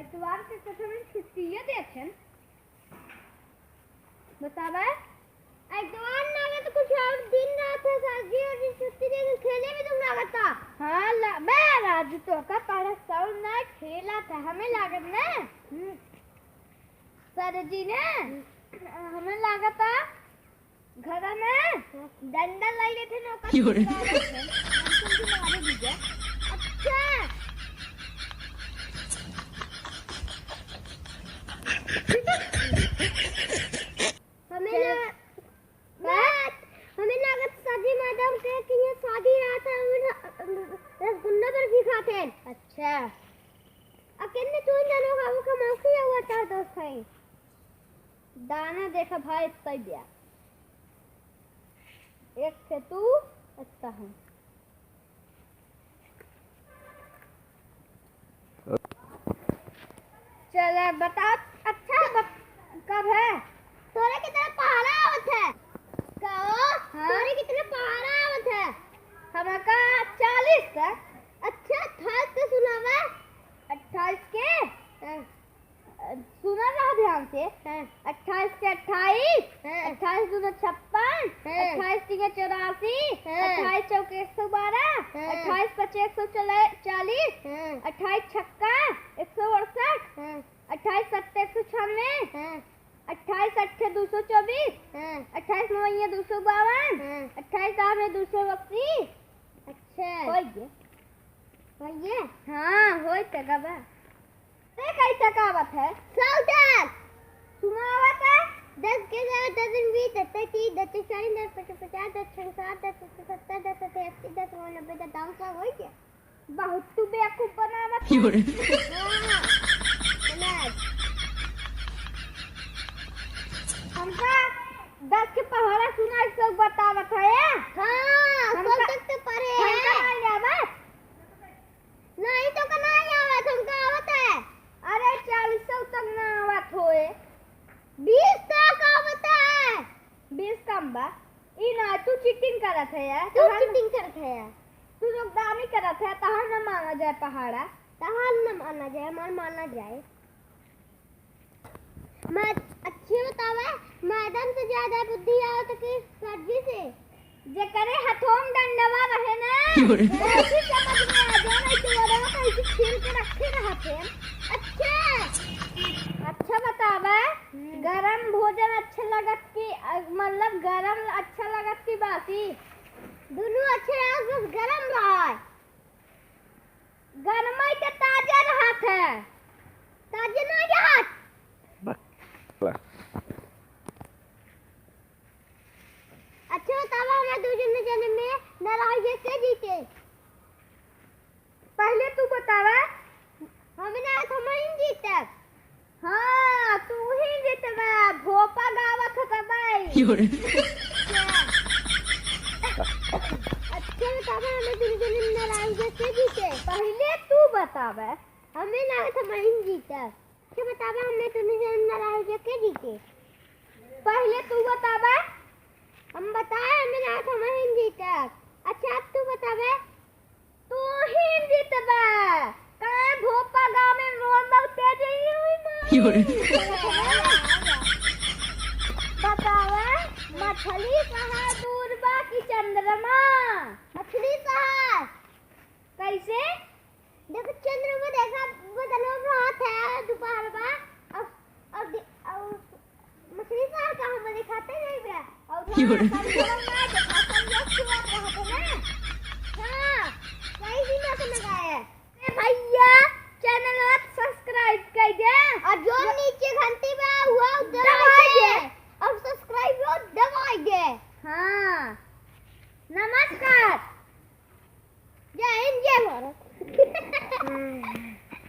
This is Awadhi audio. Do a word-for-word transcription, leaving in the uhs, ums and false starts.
एतवार के कथम छुट्टिये देथेन। बतावा। एतवार ना आवे तो कुछ और दिन रहत है, सर जी, और दिन छुट्टी दे के खेले में तुम लागत है। हाँ, ला-, बे राजू, तो का पढ़ा सौर ना खेला था, हमें लागत ना। हम्म। सर जी ने, हमें लागत है, घर में डंडा लाई लेते ना, ओकर की हो रे? मारे दीजिए। अच्छा। हमें चलो। ना, बात, हमें लागत शादी मैडम के कि ये शादी रात है, हम रसगुल्ला बर्फी खाते हैं। अच्छा। अकेले तू ही जानो खाओ, का मौसी हुआ चार दोस्त हैं। दाना देखा भाई, इतना ही दिया। एक से तू, इतना हम। चला बता, अच्छा बत-, कब है? तोरे कितना पहाड़ा आवत है? कहो, हाँ? तोरे कितना पहाड़ा आवत है? हमका चालीस तक। अच्छा, अट्ठाईस के सुनावा। अट्ठाईस के? हाँ। सुना रहा ध्यान से। हाँ। अट्ठाईस के अट्ठाईस, हाँ। अट्ठाईस दूना छप्पन, हाँ। अट्ठाईस तीना चौरासी, हाँ। अट्ठाईस चौके एक सौ बारह, हाँ। अट्ठाईस पचे एक सौ चालीस, हाँ। अट्ठाईस छक्का एक सौ अड़सठ, हाँ। अट्ठाईस सत्ते एक सौ छियानवे, हाँ। अट्ठाईस अट्ठे दो सौ चौबीस, हाँ। अट्ठाईस नवैया दो सौ बावन, हाँ। अट्ठाईस दामे दो सौ अस्सी। अच्छा। होई गे। होई गे? हाँ, होई त गवा। ते कई तक आवत है? सौ तक। सुनावत है? दस के साथ दस दिन बीस, दस तीस, दस चालीस, दस पचास, दस छः साठ, दस सत्तर, दस अस्सी, दस नब्बे, दस दस होई गे। बहुत तू बेवकूफ बनावत है। की हो रे? हाँ, समझ। हमका दस के पहाड़ा सुनाई, सब बतावत है। हाँ, हमका, सब तक तो पढ़े हमका है। नहीं आवत। नहीं तो का नहीं आवत, हमका आवत है। अरे, चालीस सौ तक ना आवत होए। बीस तक आवत है। बीस कम बा। ई ना, तू cheating करत है यार। तू तोहर cheating करत है यार। तू रोगदानी करत है, तहार न माना जाए पहाड़ा। तहार न माना जाए, हमार माना जाए। मैं अच्छे बतावे, मैडम से ज्यादा बुद्धि आवत कि सर जी से। जेकरे हथों में डंडवा रहे ना, की हो रे? वही समझ में आ जाए, नहीं तो वरना कैसे छील के रखे रहत है। अच्छा। अच्छा बतावा, हम्म। गरम भोजन अच्छा लगत कि, अ, मतलब गरम अच्छा लगत कि बासी? दुनू अच्छा रहा, बस गरम रहा। गरमई के ताजे रहत है। ताजे नहीं रहत। बक-, अच्छा बतावा, हमें दो जने जने में नाराज के जीते? पहिले तू बतावा। हमें ना, हम ही जीते। हाँ, तू ही जीतबा, भोपा गावत हो तबाई। की हो रे? अच्छा बतावा, हमें दो जने में नाराज के जीते? पहिले तू बतावा। हमें ना, हम ही जीते। अच्छा बतावा, हमें दोनों जन नाराज के जीते? पहिले तू बतावा। हम बताए, हमें ना समझ में जीता। अच्छा, अब तू बतावे। तू ही जीतबा। काहे भोपा गाँव में रोन बहुत तेज ही हुई माँ। की हो रे? बतावा, मछली कहाँ दूर बा कि चंद्रमा? मछली कहाँ? कैसे? देखो, चंद्रमा देखा, बदलवा में हाथ है, दोपहर बा, और, और दे-, और मछली शहर का हम दिखाते नहीं बे। और की हो रे? हाँ, चंद्रमा में देखा, चंद्रमा छुआ रहते ना। हाँ, कई दिनों से लगाए।